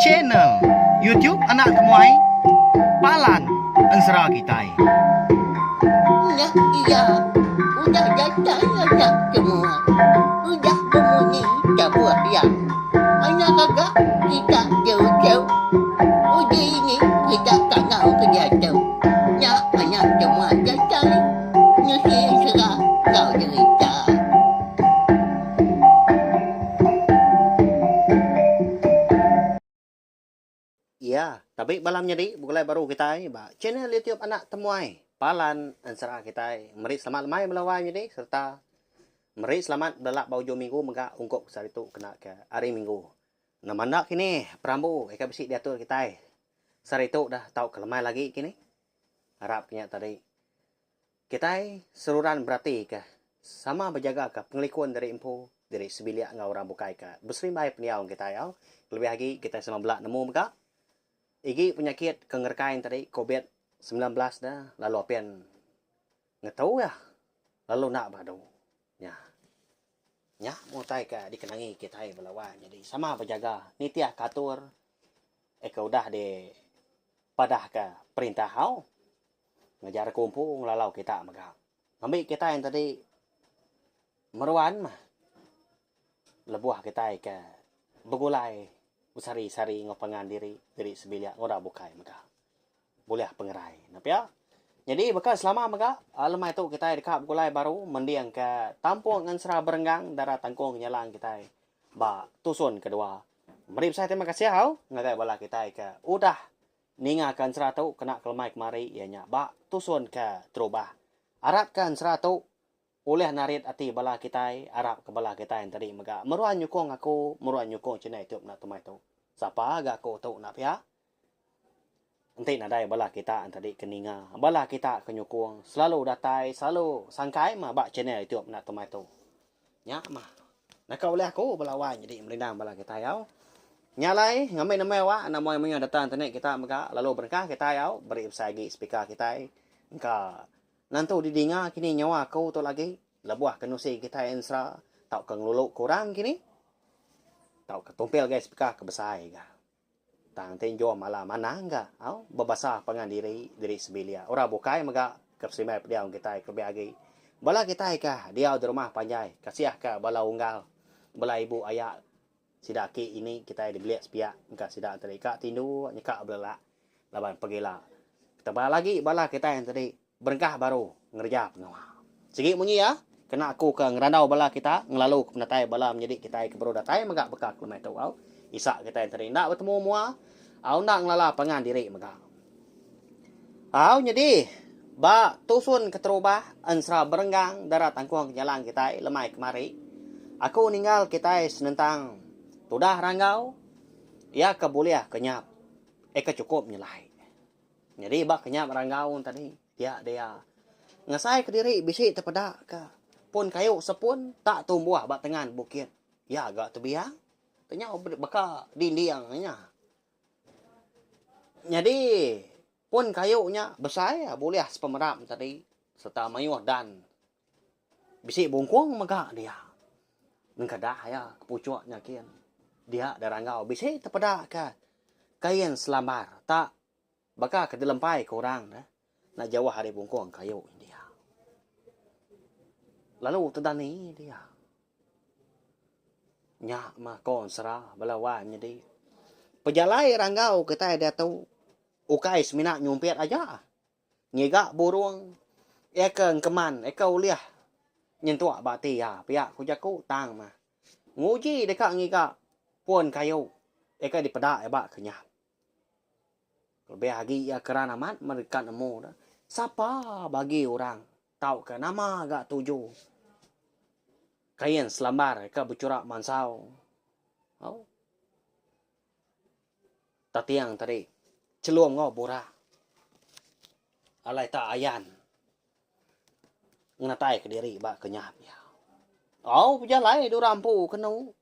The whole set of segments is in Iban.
Channel YouTube Anak Temuai Palan Ensera Kitai. Nya iya udah datai anak temuai udah bemunyi tabuh iya. Anak gaga kita jauh-jauh uji ini kita kangau ke diatu. Nya anak temuai datai nusi ensera enggau jerita. Iya, tabi bala menyadi begulai baru kitai ba channel YouTube Anak Temuai Palan Ensera kitai. Meri selamat lemai bala wai menyadi sereta meri selamat belelak ba ujung minggu mega ungkup sehari tu kena ke hari minggu. Nama enda kini perambu ika bisi diatur kitai sehari tu dah tauka lemai lagi kini. Arap ke nya tadi. Kitai seruran beratika sama bejagaka pengelikun diri empu, diri sebilik enggau orang bukai ke beserimbai pendiau kitai au. Kelebih agi kitai sama bela nemu mega igi penyakit ke ngerekai tadi covid 19 ne lalu apin ngetu iya lalu enda badu. Nya. Nya meh utai ke dikenangi kitai bala wang nyadi sama bejaga nitihka atur ke udah dipadahka perintah au. Ngajar aku empu ngelalau kita mega. Ngambi kitai tadi meruan mah lebuh kitai ke begulai besari-sari enggau pangan diri, diri sebilik enggau orang bukai mega. Bulih pengerai. Enda pia. Nyadi baka selama mega lemai tu kitai deka begulai baru mending ke tampung ensera berenggang dara tangkung nyelang kitai ba tusun kedua. Meri besai terima kasih au ngagai bala kitai ke udah Ninga ka ensera tu kena kelemai kemari iya nya ba tusun ke terubah. Arap ka ensera tu ulih narit ati bala kitai arap ka bala kitai enti mega meruan nyukung aku meruan nyukung channel youtube enda tumai tu. Sapa ga aku tu enda pia. Enti nadai bala kita enti ke ninga bala kita ke nyukung selalu datai selalu sangkai mah ba channel youtube enda tumai tu. Nya mah. Naka ulih aku bala wai nyadi merindang bala kitai au. Nya alai ngambi nembai awak enda muai mayuh data internet kita mega lalu berengkah kitai au beri besai agi speaker kitai engka nentu didinga kini nyawa aku tu lagi lebuh ke nusi kitai ensera tauka ngelulu ke orang kini tauka tumpil gai speaker ke besai ga. Tang enti enjung malam manah ga au bebasa pangan diri, diri sebilik. Orang bukai mega ke beserimbai pediau enggau kitai kelebih agi bala kitai ka diau di rumah panjai kasih ka bala unggal bala ibu aya sida aki ini kitai di bilik sepiak engka sida tadi ka tinduk nyeka belelak laban pegila. Tebal agi bala kitai tadi Berengkah baru ngereja pengawa. Sigi munyi iya, kena aku ke ngerandau bala kita ngelalu ke penatai bala menyadi kitai ke baru datai mega beka ke lemai tu au. Isa kitai enti enda betemu mua au enda ngelala pangan diri mega. Au nyadi ba tusun keterubah ensera berenggang dara tangkung kenyalang kitai lemai kemari aku ninggal kitai senentang tudah ranggau iya ke bulih ke nyap eka chukup nyelai. Nyadi ba kenyap ranggau tadi dia dia ngasai kediri bisi tepeda ka pun kayu sepun tak tumbuh ba tengan bukit iya ga tebiang kenyau baka dinding nya. Nyadi pun kayu nya besai bulih sepemerap tadi sereta mayuh dan bisi bungkung mega dia. Nengkedah iya ke puchuk nya kin dia da ranggau bisi tepeda ka kain selambar tak Baka ke dilempai ke orang ne enda jauh ari bungkung kayu dia. Lalu tedani dia. Nya mah ko ensera bala wai nyadi. Pejalai ranggau kitai diatu ukai semina nyumpit aja. Ngiga burung iya ke engkeman iya ke ulih nyentuk ba ati iya pia ku jaku tang mah. Nguji deka ngiga pun kayu iya ke dipeda iya ba kenyap. Lebih agi iya keran amat mereka nemu ne sapa bagi orang tauka nama ga tuju kain selambar ke bechura mansau. Au. Tating tadi chelum enggau burak alai tak ayan ngenatai kediri ba kenyap iya. Au pejalai dura empu kenu.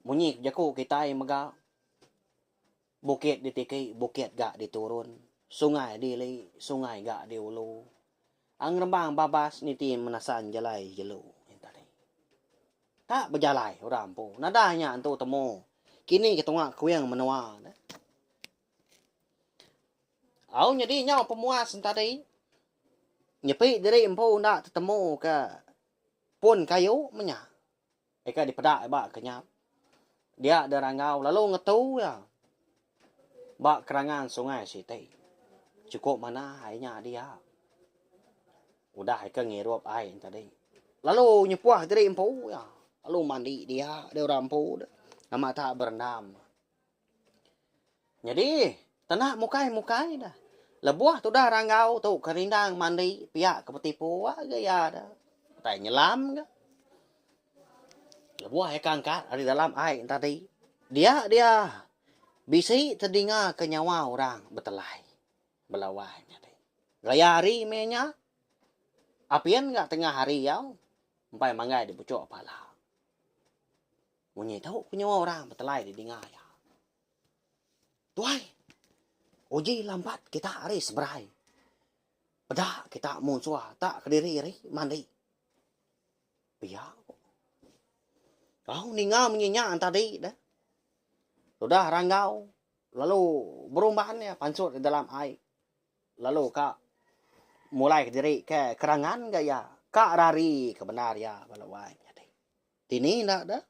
Munyi jaku kitai mega bukit ditiki bukit ga diturun, sungai diili sungai ga diulu. Ang rembang babas niti menasan jalai jelu nya tadi. Tak bejalai orang empu nadai nya entu temu. Kini ke tunga kuing menua ne. Au nyadi nyau pemuas entadi nyepi diri empu enda tetemu ke pun kayu menya. Ika dipeda ba ke nya. Dia deh Ranggau lalu ngetu iya ba kerangan sungai siti. Chukup manah ai nya dia. Udah ika ngirup ai tadi. Lalu nyepuah diri empu iya. Lalu mandi dia deh orang empu deh. Nama tak berendam. Nyadi tenak mukai mukai dah. Lebuh tudah Ranggau tu ke rindang mandi pia ke betipu ga iya dah. Tai nyelam ga. Lebuh iya ke angkat ari dalam ai tadi dia dia bisi tedinga ke nyawa orang betelai belawai nyadi. Gaya hari meh nya apin ga tengah hari yau empai manggai dipuchok pala. Munyi tu ku nyawa orang betelai didinga iya. Tuai, uji lambat kita ari seberai. Peda kita munsuh tak kediri ari mandi. Pia ku. Au ninga munyi nya tadi deh. Udah Ranggau lalu berumban iya pansut dalam ai. Lalu ka mulai kediri ke kerangan ga iya. Ka rari ke bendar iya bala wai nyadi. Dini enda deh.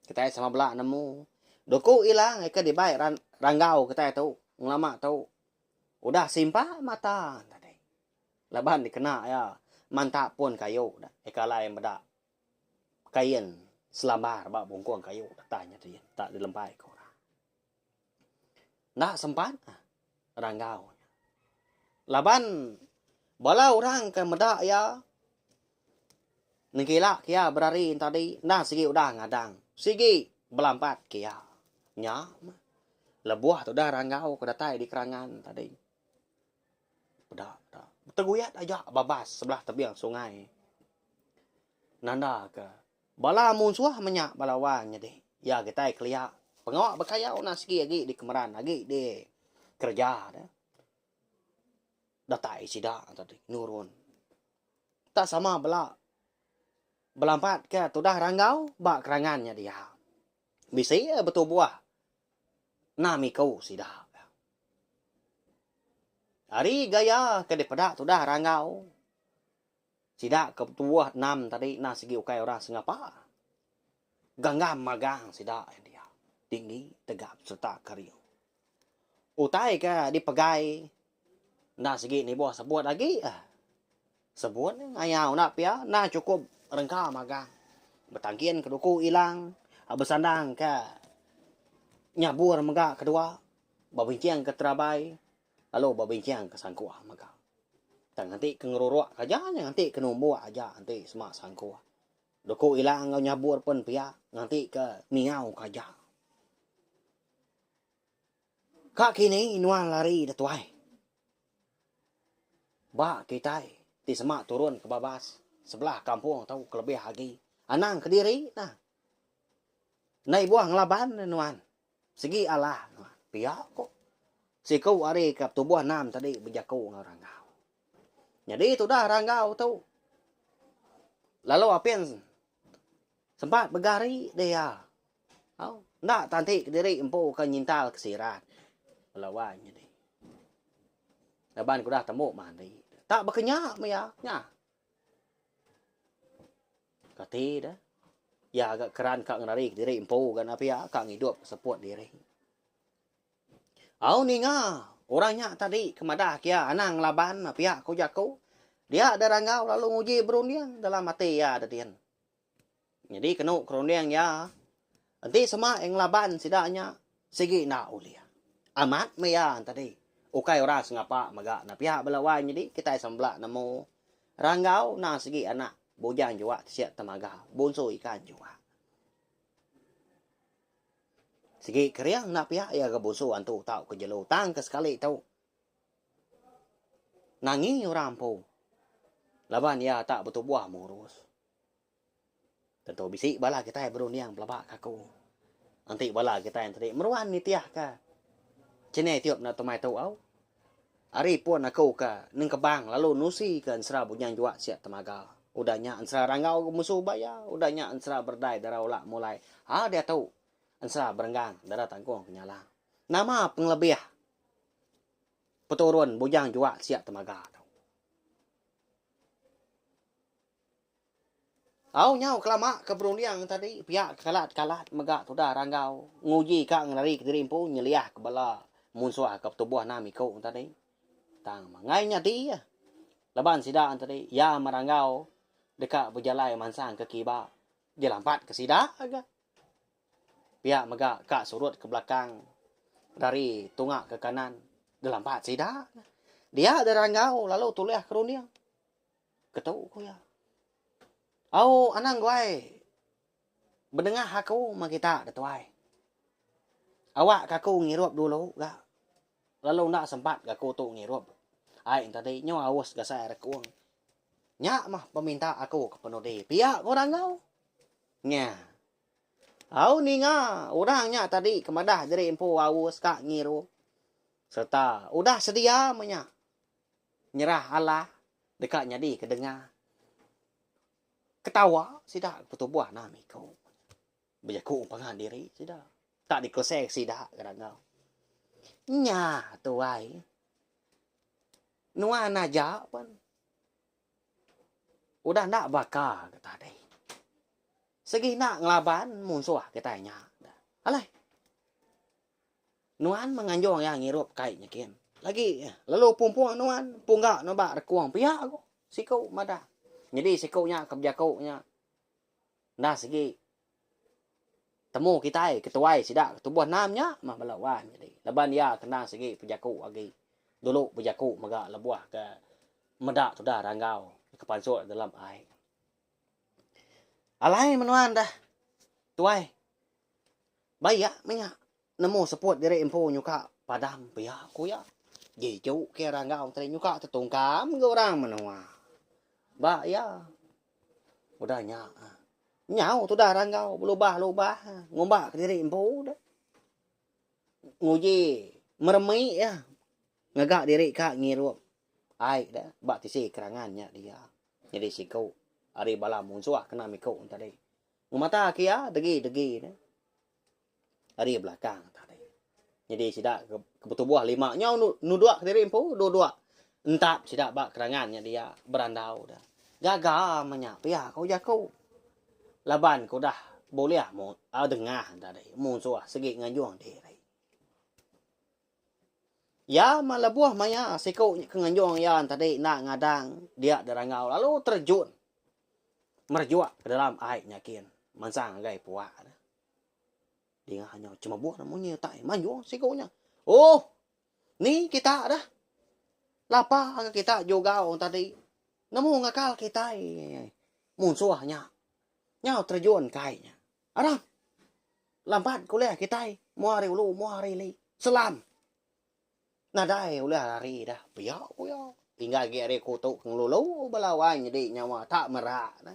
Kitai sama bela nemu. Duku ilang ke dibai ranggau kitai tu ngelama tu udah simpa mata tadi. Laban dikena iya mantap pun kayu dah ika alai meda kain selambar ba bungkung kayu datai nya ti tak dilempai ke orang. Enda sempat ranggau nya. Laban bala orang ke meda iya nengkila ke iya berari tadi enda sigi udah ngadang. Sigi belampat ke iya. Nya mah lebuh tudah ranggau ke datai di kerangan tadi. Peda da beteguyat aja babas sebelah tebing sungai nanda ke Bala munsuh menya bala wang nyadi iya kitai kelia pengawa bekayau enda sigi agi dikemeran agi di kereja ne. Datai sida tadi nurun. Tak sama bela belampat ke tudah ranggau ba kerangan nya dia. Bisi betubuh enam iku sida. Ari gaya ke dipeda tudah ranggau Sida ke betubuh enam tadi enda sigi ukai orang sengapa. Ganggam magang sida dia. Tinggi, tegap sereta kering. Utai ke dipegai enda sigi nibuh sebut agi. Sebut ngayau enda pia enda chukup rengka magang. Betangkin ke duku ilang, besandang ke nyabur mega kedua, bebincing ke terabai lalu bebincing ke sangkuh mega. Tang enti ke ngeruruk aja nya enti ke numbuk aja enti sema sangkuh. Duku ila enggau nyabur pun pia nganti ke miau ke aja. Ka kini nuan lari da tuai. Ba kitai ti sema turun ke babas sebelah kampung tu kelebih agi anang kediri nah. Enda ibuh ngelaban nuan. Sigi alah nuan. Pia ko. Siku ari ke tubuh enam tadi bejaku enggau Ranggau. Nyadi tudah Ranggau tu lalu apin sempat begari dia. Au enda tanti kediri empu ke nyintal ke sirat. Bala wai nyadi. Laban ke udah tembu mandi. Tak bekenya meh iya. Nya. Kati deh. Iya ga keran ka ngerari kediri empu ga enda pia ka ngidup seput diri. Au ninga orang nya tadi ke madah ke iya anang ngelaban pia ku jaku. Dia deh Ranggau lalu nguji berunding dalam ati iya dedin. Nyadi kenu ke runding iya enti sema iya ngelaban sida nya sigi enda ulih. Amat meh iya tadi. Ukai orang sengapa mega enda pia bala wai nyadi kitai sembela nemu Ranggau endang sigi anak Bujang juak tisik temaga, bunsu ikan juak. Sigi kering enda pia iya ga bunsu antu tauka jelu tang ke sekali tu. Nangi orang empu laban iya tak betubuh murus. Tentu bisi bala kitai berunding pelaba ka aku. Enti bala kitai enti meruan nitihka channel tiup enda temai tu au. Ari pun aku ke nengkebang lalu nusi ke ensera Bujang Juak Siak Temaga. Udah nya ensera Ranggau ke Musu Baya, udah nya ensera Berdai Dara Ulak Mulai. Ha diatu. Ensera Berenggang Dara Tangkung Kenyalang. Nama pengelebih peturun Bujang Juak Siak Temaga tu? Au nyau kelama ke berunding tadi pia ke kalat-kalat mega tudah Ranggau nguji ka ngelari kediri empu nyeliah ke bala munsuh ke betubuh enam iku tadi. Tang mangai nyadi iya. Laban sida tadi iya meranggau deka bejalai mansang ke kiba jelampat ke sida ga. Pia mega ka surut ke belakang dari tunga ke kanan jelampat sida. Dia da Ranggau lalu tulih ke runding. Ketu ku iya. Au anang guai bedengah aku meh kita da tuai. Awak ka aku ngirup dulu ga. Lalu enda sempat ga aku tu ngirup ai tadi nyu aus gasai rekung. Nya mah peminta aku ke penudi pia ku Ranggau. Nya. Au ninga orang nya tadi ke madah diri empu aus ka ngirup sereta udah sedia meh nya. Nyerah alah deka nyadi ke dengah. Ketawa sida betubuh enam iku. Bejaku pangan diri sida. Tak dikelesek sida ke rangau. Nya tuai. Nuan aja pun udah enda baka ke tadi. Segi enda ngelaban munsuh kitai nya. Alai. Nuan meh nganjung iya ngirup kai nyekin. Lagi lalu pumpung nuan pungga nuan ba rekung pia ku siku madah. Nyadi siku nya ke bejaku nya enda sigi temu kitai ketuai sida ke tubuh enam nya meh bala wan nyadi laban iya ke endang sigi bejaku agi dulu bejaku mega lebuh ke meda tudah ranggau ke pansut dalam ai. Alai menuan dah tuai bayak meh nya. Nemu seput diri empu nyuka padam pia ku iya. Jiju ke ranggau tadi nyuka tetungkam ga orang menua. Ba iya. Udah nya nyau tudah ranggau belubah-lubah ngumba kediri empu deh. Nguji meremi iya ngaga diri ka ngirup ai deh ba tisi kerangan nya dia. Nyadi siku ari bala munsuh kena miku tadi. Ngemata ke iya degi-degi ne. Ari belakang tadi. Nyadi sida ke betubuh lima nyau nuduk kediri empu duduk entap sida ba kerangan nya dia berandau da. Gaga meh nya pia ku jaku. Laban ke udah bulih dengah tadi munsuh sigi nganjung diri. Iya meh lebuh maya siku ke nganjung iya tadi enda ngadang dia diranggau lalu terjun merejuk ke dalam ai nya kin mansang ngagai puak ne. Dinga nya cemebuh ne munyi utai manjung siku nya. Oh ni kita dah. Lapa ga kita jugau tadi nemu ngakal kitai munsuh nya. Nyau terjun ke ai nya. Aram. Lambat ke ulih kitai mua ari ulu mua ari ili. Selam. Nadai ulih ari dah pia ku iya. Tinggal agi ari aku tu ke ngelulu bala wang nyadi nyawa tak merak ne.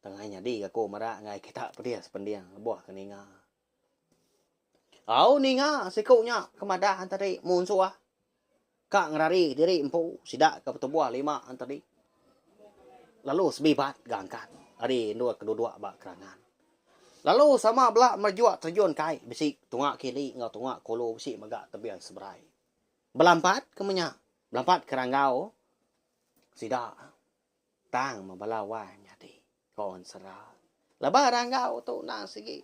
Tang ai nyadi aku merak enggai kita pedis pending lebuh ke ninga. Au ninga siku nya ke madah tadi munsuh ka ngerari diri empu sida ke betubuh lima tadi lalu sebibat ga angkat ari endur ke duduk ba kerangan. Lalu sama bela merejuk terjun ke ai bisi tunga kili enggau tunga kulu bisi mega tebing seberai. Belampat ke menya belampat ke ranggau sida tang meh bala wai nyadi ko ensera. Laban ranggau tu endang sigi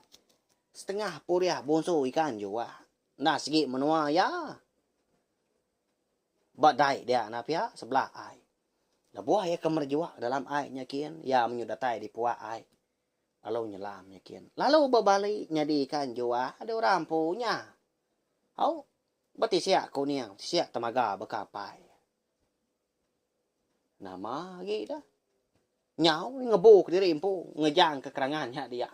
setengah purih bunsu ikan juak enda sigi menua iya. Ba dai dia enda pia sebelah ai. Lebuh iya ke merejuk dalam ai nya kin, iya menyu datai di puak ai lalu nyelam nya kin. Lalu bebali nyadi ikan juah di orang empu nya. Au betisik kuning, betisik temaga baka apai. Nama agi dah. Nyau ngebu kediri empu ngejang ke kerangan nya dia.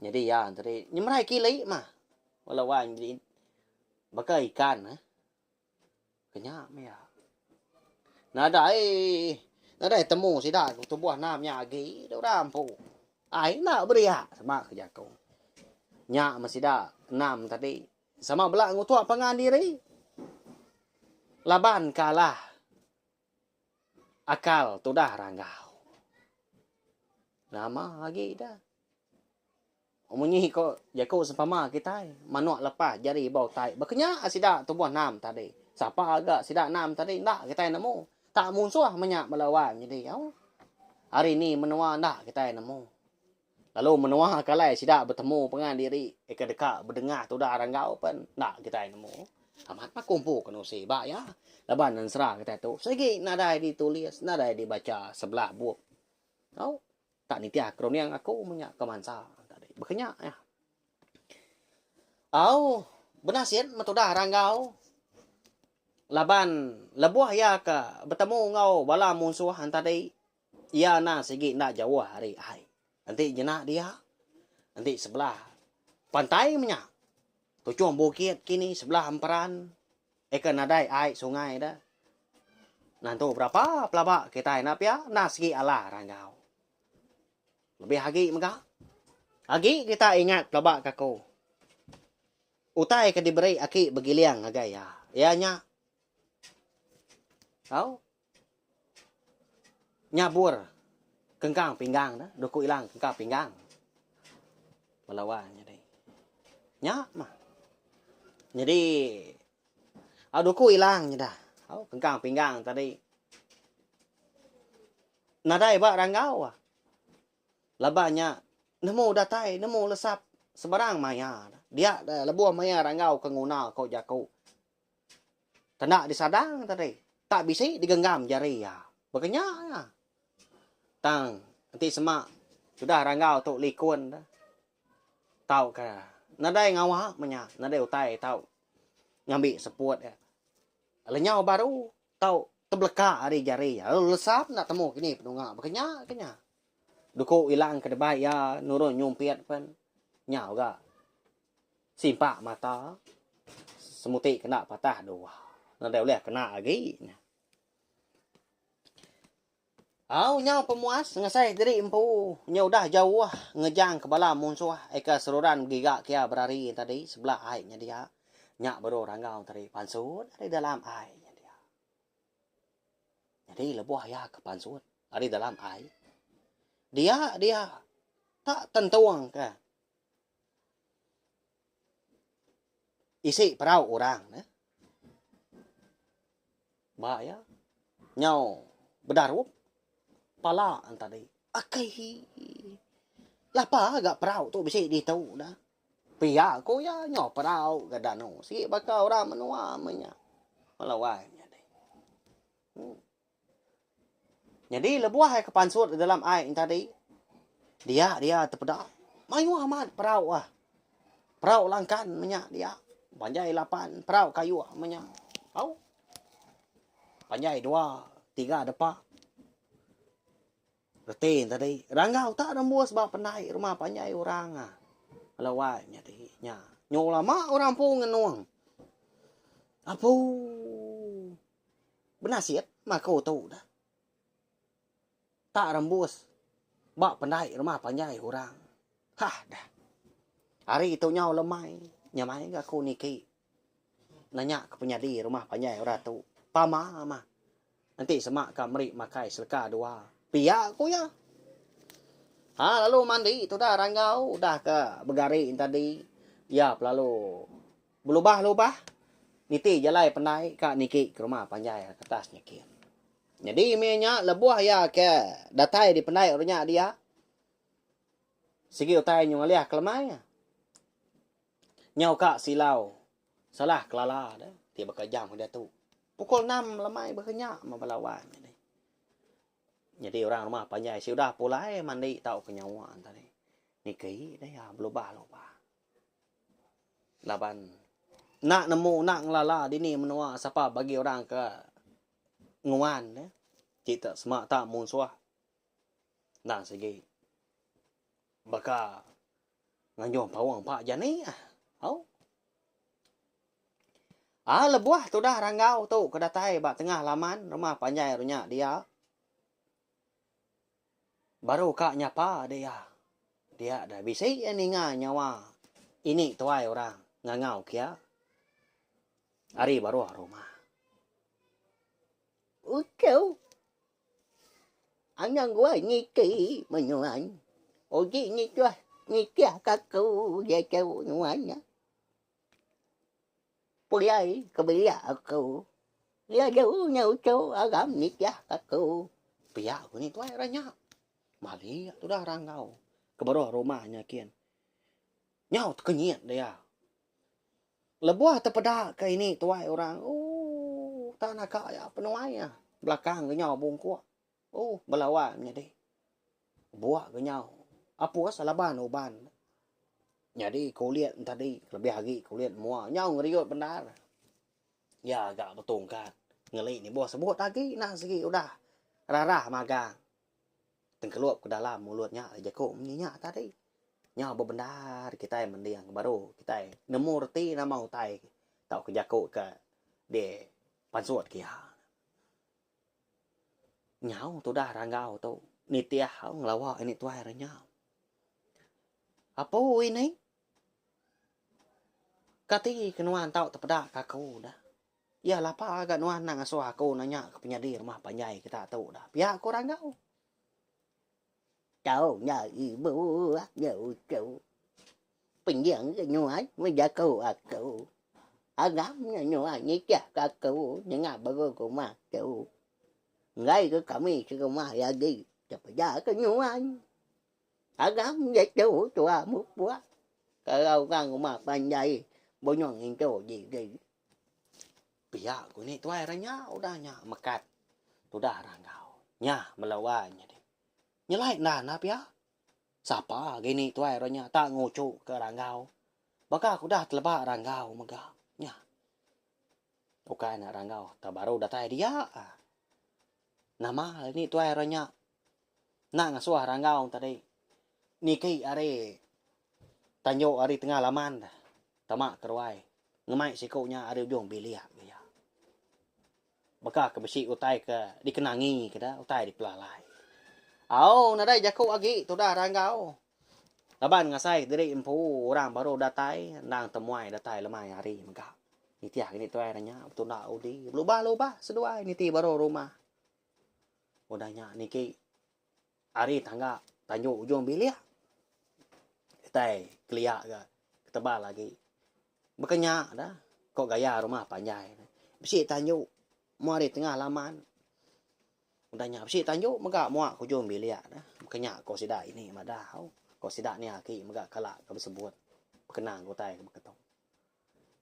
Nyadi iya tadi nyemerai kili mah bala wai nyadi baka ikan eh. Kenya meh iya. Nadai nadai temu sida tubuh enam nya agi deh orang empu. Ai enda beriak sema ke jaku. Nya meh sida enam tadi sama bela ngutuk pangan diri laban ke alah Akal tudah ranggau. Nama agi dah. Munyi ko jaku sempama kitai, manuk lepas jari bau tai. Baka nya sida tubuh nam tadi. Sapa ga sida nam tadi enda kitai nemu. Tak munsuh menya bala wai nyadi au. Ari ni menua enda kitai nemu. Lalu menua ke alai sida betemu pengan diri ke deka bedengah tudah ranggau pen enda kitai nemu. Amat mah kumpu ke nusi ba iya laban ensera kitai tu sigi nadai ditulis nadai dibacha sebelah bup. Au tak nitih keruning aku menya ke mansa tadi. Baka nya iya. Au benasit meh tudah ranggau laban lebuh iya ke betemu enggau bala munsuh tadi Iya endang sigi enda jauh ari ai. Enti jena dia, enti sebelah pantai menya, tuchung bukit kini sebelah emperan eka nadai ai sungai da. Nentu berapa pelaba kitai enda pia endang sigi alah ranggau. Lebih agi mega, agi kita ingat pelaba ka aku. Utai ke diberi aki begiling ngagai iya, iya nya tau. Nyabur kengkang pinggang ne duku ilang kengkang pinggang bala wang nyadi. Nya mah nyadi au duku ilang nyeda au kengkang pinggang tadi nadai ba ranggau ah. Laban nya nemu datai nemu lesap sebarang maya dia lebuh maya ranggau ke nguna ko jaku. Kena disadang tadi. Tak bisi digenggam jari iya. Baka nya iya. Tang enti sema sudah ranggau tu likun tu tauka nadai ngawa meh nya, nadai utai tau ngambi seput iya. Lenyau baru tau tebeleka ari jari iya lalu lesap enda temu kini penunga. Baka nya ke nya. Duku ilang ke debai iya nurun nyumpit pen nya ga. Simpak mata semuti kena patah dua. Nadai ulih kena agi. Au nyau pemuas ngasai diri empu nya udah jauh ngejang ke bala munsuh eka seruran begiga kia berari tadi sebelah ai nya dia. Nya baru ranggau tadi pansut ari dalam ai nya dia. Nyadi lebuh iya ke pansut ari dalam ai dia dia tak tentung ke Isi perau orang ne. Ba iya nyau bedarup pala ne tadi. Akai lapa ga perau tu bisi ditu da. Pia ku iya nyau perau ga danu sigi baka orang menua meh nya. Bala wai nyadi. Nyadi lebuh ai ke pansut dalam ai nya tadi, dia dia tepeda mayuh amat perau ah. Perau langkan menya dia, panjai lapan perau kayu menya. Au. Panjai dua, tiga depa. Reti nya tadi, ranggau tak rembus ba pendai rumah panjai orang ah. Bala wai nyadi nya. Nyu lama orang empu ngenung. Apu. Benasit mah aku tu dah. Tak rembus ba pendai rumah panjai orang. Hah dah. Hari tu nyau lemai, nyamai ga aku niki nanya ke penyadi rumah panjai orang tu. Pama mah. Enti sema ka meri makai seleka dua. Pia ku iya. Ha lalu mandi tudah ranggau udah ke begari tadi. Iya pelalu Belubah-lubah, niti jalai pendai ka niki ke rumah panjai ari ketas nyekin. Nyadi mih nya lebuh iya ke datai di pendai orang nya dia, sigi utai nyu ngalih ke lemai. Nyau ka silau salah kelala de ti baka jam ke diatu. Pukul enam lemai baka nya meh bala wai nyadi. Nyadi orang rumah panjai si udah pulai mandi tauka nyawa tadi. Niki deh iya belubah-lubah. Laban enda nemu enda ngelala dini menua sapa bagi orang ke nguan ne ti te sema ta munsuh endang sigi baka nganjung paung empa jani ah. Au. Ah lebuh tudah ranggau tu ke datai ba tengah laman rumah panjai ru nya dia. Baru ka nyapa dia. Dia dah bisi iya ninga nyawa ini tuai orang ngangau kia ari baruh rumah. Uchu. Anang guai niki menyuan. Uji nituh Nitih ka aku diatu nuan nya. Pulai ke bilik aku. Lalu nya uchu aram nitih ka aku. Pia ku ni tuai orang nya. Malik tudah ranggau ke baruh rumah nya kin. Nyau tekenyit dia. Lebuh tepeda ke ini tuai orang ooh tak naka iya penuai iya belakang ke nyau bungkuk. Ooh belawa menyadi. Buak ke nyau apus laban uban. Nyadi kulit tadi kelebih agi kulit mua nyau ngeriut bendar. Iya ga betungkat ngeli nibuh sebut agi nah sigi udah rarah magang. Tengkelup ke dalam mulut nya jaku munyi nya tadi. Nyau bebendar kitai mending baru kitai nemu reti nama utai tauka jaku ke dipansut ke iya. Nyau tudah ranggau tu nitih ngelawa ini tuai re nya. Apu ini kati ke nuan tau tepeda ke aku dah. Iya lapa ga nuan enda ngasuh aku nanya ke penyadi rumah panjai kita tu dah. Pia ku Ranggau. Tau nya ibu nya uchu. Penjing ke nyuai bejaku aku. Agam nya nyuai nitih ke aku nengah baru rumah tu. Enggai ke kami serumah lagi tepeda ke nyuai. Agam diatu tua mupuk kalau orang rumah panjai benung ngintu diri. Pia ku ini tuai ra nya udah nya mekat tudah ranggau. Nya bala wai nyadi. Nyelai enda enda pia. Sapa agi ini tuai ra nya tak nguchu ke ranggau. Baka ku udah teleba ranggau mega. Nya. Ukai enda ranggau tak baru datai dia. Nama ini tuai ra nya Enda ngasuh ranggau tadi niki ari tanju ari tengah laman tama ke ruai ngemai siku nya ari ujung bilik iya. Baka ke bisi utai ke dikenangi ke da utai dipelalai. Au nadai jaku agi tudah ranggau laban ngasai diri empu orang baru datai endang temuai datai lemai hari mega. Nitih agi tuai nya betunda udi belubah-lubah seduai niti baru rumah. Udah nya niki ari tangga tanju ujung bilik kitai kelia ga tebal agi. Baka nya da ko gaya rumah panjai ne. Bisi tanju mua ari tengah laman. Udah nya bisi tanju mega mua ke ujung bilik ne. Baka nya ko sida ini madah au. Ko sida ni aki mega kala ke besebut bekenang utai ke baka tu.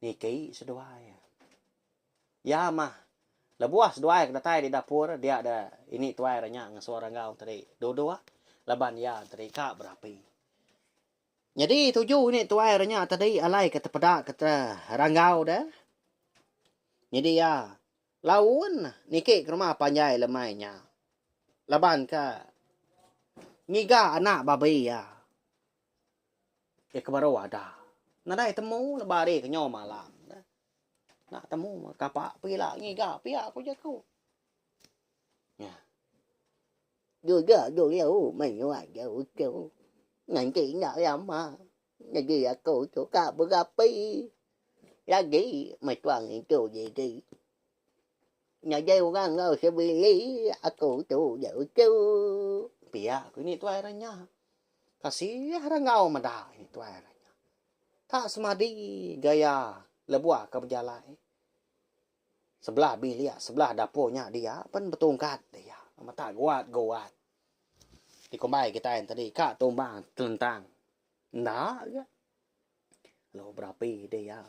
Niki seduai. Iya mah lebuh seduai ke datai di dapur dia da ini tuai ra nya ngasuh ranggau tadi duduk laban iya tadi ka berapi. Nyadi tuju ini tuai ra nya tadi alai ke tepeda ke ranggau deh. Nyadi iya laun niki ke rumah panjai lemai nya laban ke ngiga anak babi iya. Iya ke baru ada. Nadai temu lebuh hari ke nyau malam. Enda temu kapa pila ngiga pia ku jaku. Nya. Duduk dulu menua uchu. Nganti enda lama nyadi aku tu ka berapi lagi metuang intu diri. Nadai orang enggau sebili aku tu uchu. Pia ku ini tuai orang nya. Kasih ranggau meda ini tuai orang nya. Tak semadi gaya lebuh ke bejalai. Sebelah bilik, sebelah dapur nya dia pen betungkat dia. Mata guat-guat. Dikumbai kitai tadi ka tumbang telentang. Enda ga. Lalu berapi dia.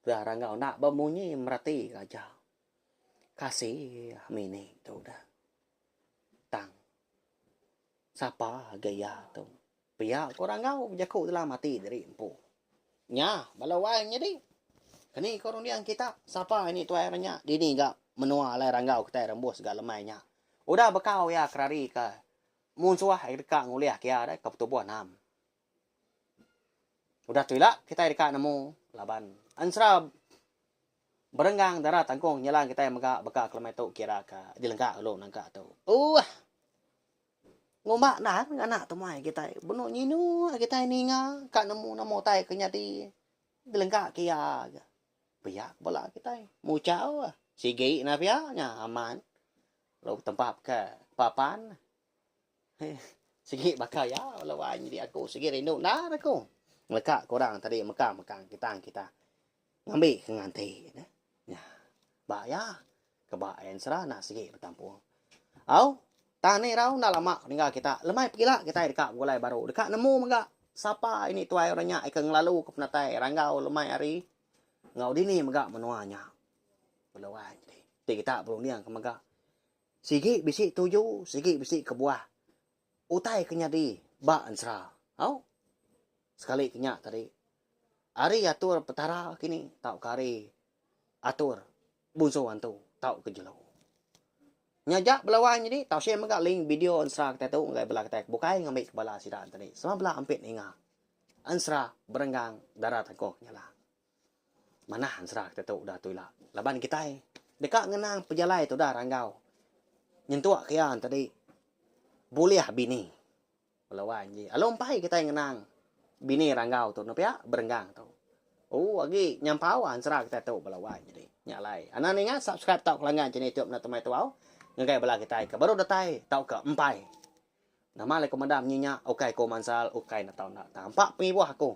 Udah ranggau enda bemunyi mereti ke aja. Kasih mini tu dah. Tang. Sapa ga iya tu? Pia ko Ranggau bejaku dalam ati diri empu. Nya bala wai nyadi. Keni ko runding kita sapa ini tuai orang nya dini ga menua alai Ranggau kitai rembus ga lemai nya. Udah bekau iya kerari ke munsuh deka ngulih ke iya deh ke petubuh nam. Udah tu ila kitai deka nemu laban ensera Berenggang dara tangkung nyelang kitai mega baka kelemai tu kira ka dilengka dulu nangka tu. Uuh. Ngumba endar nganak temuai kitai benung nyinu kitai ninga ka nemu nama utai ke nyadi dilengka ke iya ga. Pia bala kitai muchau sigi ne pia nya amat lalu betempap ke papan. Sigi baka iya bala wai nyadi aku sigi rindu endar aku ngeleka ke orang tadi mekang mekang kitang kita ngambi ke nganti ne. Nya ba iya ke ba ensera enda sigi betampung. Au tang ni rau enda lama ninggal kita lemai pegila kitai deka begulai baru deka nemu mega sapa ini tuai orang nya ke ngelalu ke penatai ranggau lemai hari enggau dini mega menua nya. Bala wai nyadi ti kita berunding ke mega Sigi bisi tuju, sigi bisi kebuah utai ke nyadi ba ensera. Au. Sekali ke nya tadi, ari atur Petara kini tauka ari atur bunsu antu tauka jelu. Nya aja bala wai nyadi tau share mega link video ensera kitai tu ngagai bala kitai ke bukai ngambi ke bala sida tadi. Sama bala ampit ninga ensera berenggang dara tangkuh kenyalang. Manah ensera kitai tu udah tu ila laban kitai deka ngenang pejalai tudah ranggau nyentuk ke iya tadi bulih bini. Bala wai ji alu empai kitai ngenang bini ranggau tu ne pia berenggang tu. Ooh agi nyampau ensera kitai tu bala wai jadi. Nya alai anang ninga subscribe tauka langgan channel youtube enda temai tuau ngagai bala kitai ke baru datai tauka empai. Nama alai ku meda munyi nya ukai ku mansal ukai enda tau enda tang empa pengibuh aku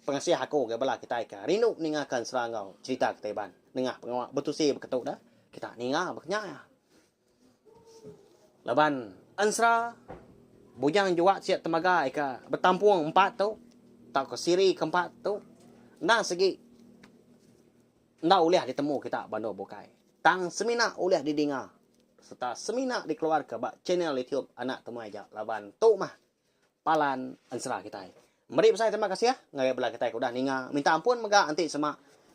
pengasih aku ngagai bala kitai ke rindu ninga ke ensera enggau cherita kitai Iban nengah pengawa betusi beketu da kita ninga baka nya iya. Laban ensera Bujang Juak Siak Temaga ika betampung empat tu tauka siri ke empat tu endang sigi enda ulih ditemu kita ba endur bukai tang semina ulih didinga sereta semina dikeluarka ba channel YouTube Anak Temuai aja laban tu mah palan ensera kitai. Meri besai terima kasih ngagai bala kitai ke udah ninga. Minta ampun mega enti sema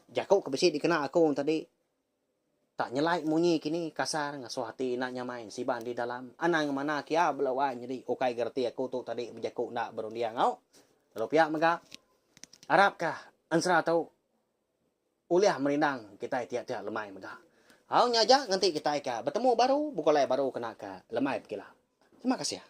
jaku ke bisi dikena aku tadi tak nyelai munyi kini kasar ngasuh ati enda nyamai ensiban di dalam. Anang ngemana kia bala wai nyadi ukai gereti aku tu tadi bejaku enda berunding au. Lalu pia mega arapka ensera tu Ulih merindang kitai tiap-tiap lemai mega. Au nya aja nganti kitai ka betemu baru begulai baru kena ka lemai pegila. Terima kasih.